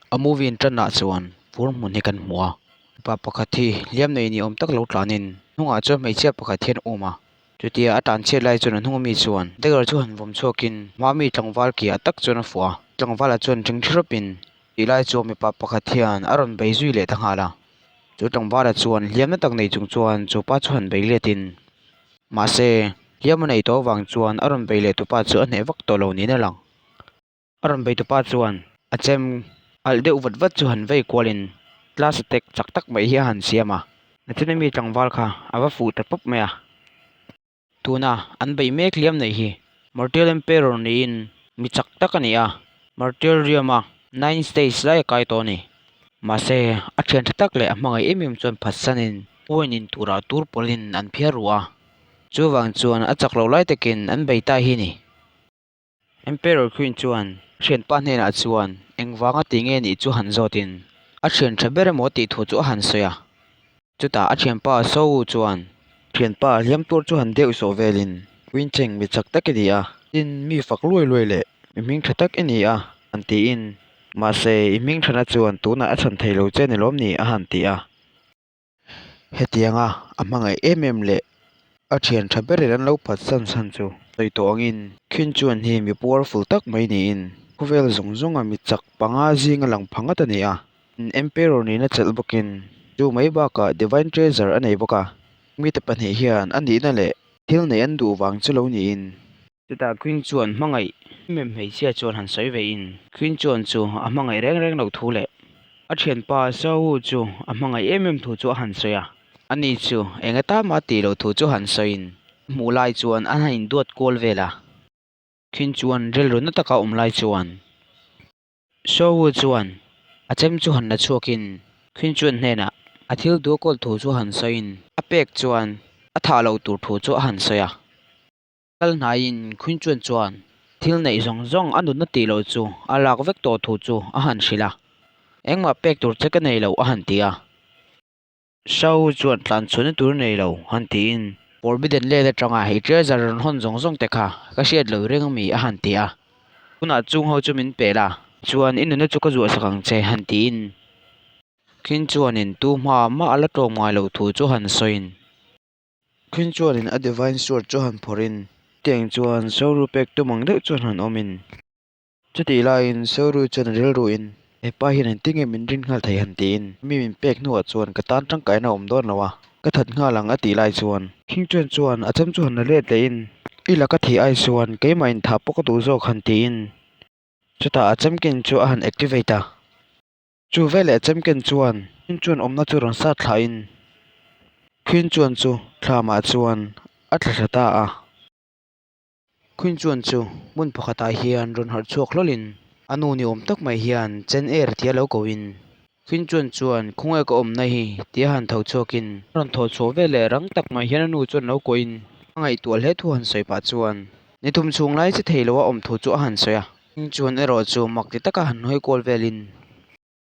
A movie in tanah chuan fur hmun hi kan hmu a pa pakhat hi hliam nei ni awm tak lo tlanin hnungah chuan hmeichhia pakhat hian a um a chutia a tlan chhiat lai chuan a hnung ami chuan dagger chu han vawm chhuakin hma mi tlangval ke ah tak chuan a fuh a tlangval ah chuan ṭhingṭhi rawpin tih lai chuan mipa pakhat hian a rawn bei zui leh ta nghal a chu tlangval ah chuan hliam na tak nei chung chuan chu pa chu han bei letin mahse hliam a nei tawh avang chuan a rawn bei leh tupa chu a hneh vak tawh lo niin a lang. A rawn bei tupa chuan a chem alh deuh vat vat chu han vei kualin class attack chak tak mai hi a han siam a, nachina mi tlangval kha a va fuh ta pawp mai a. Tuna an bei mek hliam nei hi Martial Emperor niin mi chak tak a ni a, Martial Realm-a nine stage lai a kai tawh a ni. Mahse, a thian tha tak leh a hmangaih em em chuan phatsanin wine in turah tur pawlhin an phiar ruh a, chuvang chuan a chak loh lai takin an bei ta hi a ni. Emperor Queen chuan thianpa hnenah chuan engvanga ti nge nih chu han zawtin a thian tha ber emaw tih thu chu a han sawi a. Chutah a thianpa Sowu chuan thianpa hliam tur chu han deuh sawh velin Queen Cheng mi chak tak i ni a, tin mi fak luai luai leh mi hming tha tak i ni a han tiin mahse i hming thana chuan tunah a chhan thei lo che ni lawm ni a han ti a. Hetianga a hmangaih em em leh a thian tha berin an lo phatsan chhan chu sawi tawh angin Khin chuan hi mi powerful tak mai niin khawvel zawng zawnga mi chak panga zinga lang pha ngat a ni a, Emperor nihna chelh bawkin chu mai bakah Divine Treasure a nei bawk a, mite pahnih hian a nihna leh thil neih an duh vang chu lo niin. Chutah Queen chuan hmangaih em em hmeichhia chuan han sawi ve in Queen chuan chu a hmangaih reng reng loh thu leh a thianpa Sawu chu a hmangaih em em thu chu a han sawi a. Ani chu eng atan mah tih loh thu chu han sawi in hmuh lai chuan a han induat kual vel a. Queen chuan rilru na taka awm lai chuan Sawu chuan a chem chu han la chhuak in Queen chuan hnenah a thil duh kawl thu chu han sawi in a pek chuan a thah loh tur thu chu a han sawi a. Kal hnaiin Queen chuan chuan thil neih zawng zawng a nutna tih loh chu a lak vek tawh thu chu a han hrilh a, engmah pek tur che ka nei lo a han ti a. Shao chuan tlan chhuahna tur nei lo han tiin Forbidden Land atanga hei treasure rawn hawn zawng zawng te kha ka hriat lo reng ami a han ti a. Tunah chung ho chu min pe la, chuan i nunna chu ka zuah sak ang che han tiin Queen chuanin tu hma mah a la tlawm ngai loh thu chu han sawiin. Queen chuanin a Divine Sword chu han phawrhin tiang chuan Soru pek tum ang deuh chuan han awmin chutih laiin Soru chuan a rilruin hepa hian engtin nge min rin nghal thei han tiin mi min pek hnuah chuan ka tan tangkaina a awm dawn lo a ka that nghal ang a tih lai chuan King chuan chuan a chem chu han la let lehin i laka thih ai chuan keimah in thah pawh ka duh zawk han tiin chutah a chemkin chu a han activate a. Chu veleh chemken chuan Queen chuan awmna chu rawn sat thlahin Queen chuan chu thlamah chuan a tla thla ta a. Queen chuan chu hmun pakhatah hian rawn harh chhuak hlawlhin a nu ni awm tak mai hian Chen Er tia lo kohin Queen chuan chuan khawnge ka awmna hi tia han tho chhuakin a rawn thaw chhuah veleh rang tak mai hian a nu chuan lo kohin a ngaihtuah hle thu han sawi pah chuan ni thum chhung lai che thei loa awm thu chu a han sawi a. Hming chuan erawh chu mak ti taka han hawi kual velin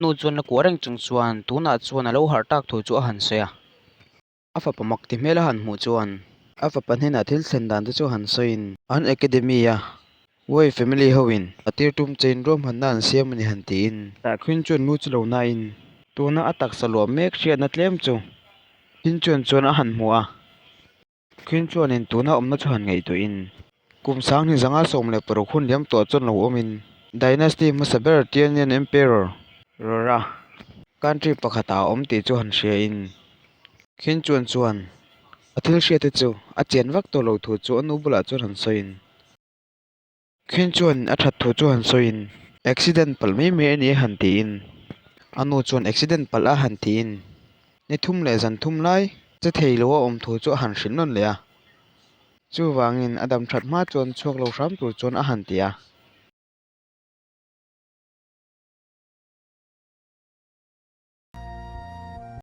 nu chuan la kuah reng chung chuan tunah chuan a lo harh tak thu chu a han sawi a. A fapa mak ti hmel a han hmuh chuan a fapa hnenah thil thlen dan te chu han sawiin an academy a Wei family hoin a tir tum chein ruahmanna an siam a ni han tiin. Tah Queen chuan lu chu lo nain tuna a taksa luah mek hriatna tlem chu Queen chuan chuan a han hmu a. Queen chuanin tuna awmna chu han ngaihtuahin kum sanghnih zanga 16 hun liam tawh chuan lo awmin Dynasty hmasa ber Tianyan Emperor Rora country pakhatah a awm tih chu han hriain Queen chuan chuan a thil hriatte chu a chian vak tawh lo thu chu a nu bulah chuan han sawiin Queen chuan a that thu chu han sawiin, Accident palh mai mai a ni a han tiin, a nu chuan accident palh a han tiin, ni thum leh zan thum lai che thei lo a awm thu chu a han hrilh nawn leh a. Chuvangin a dam that hma chuan chhuak lo hram tur chuan a han ti a.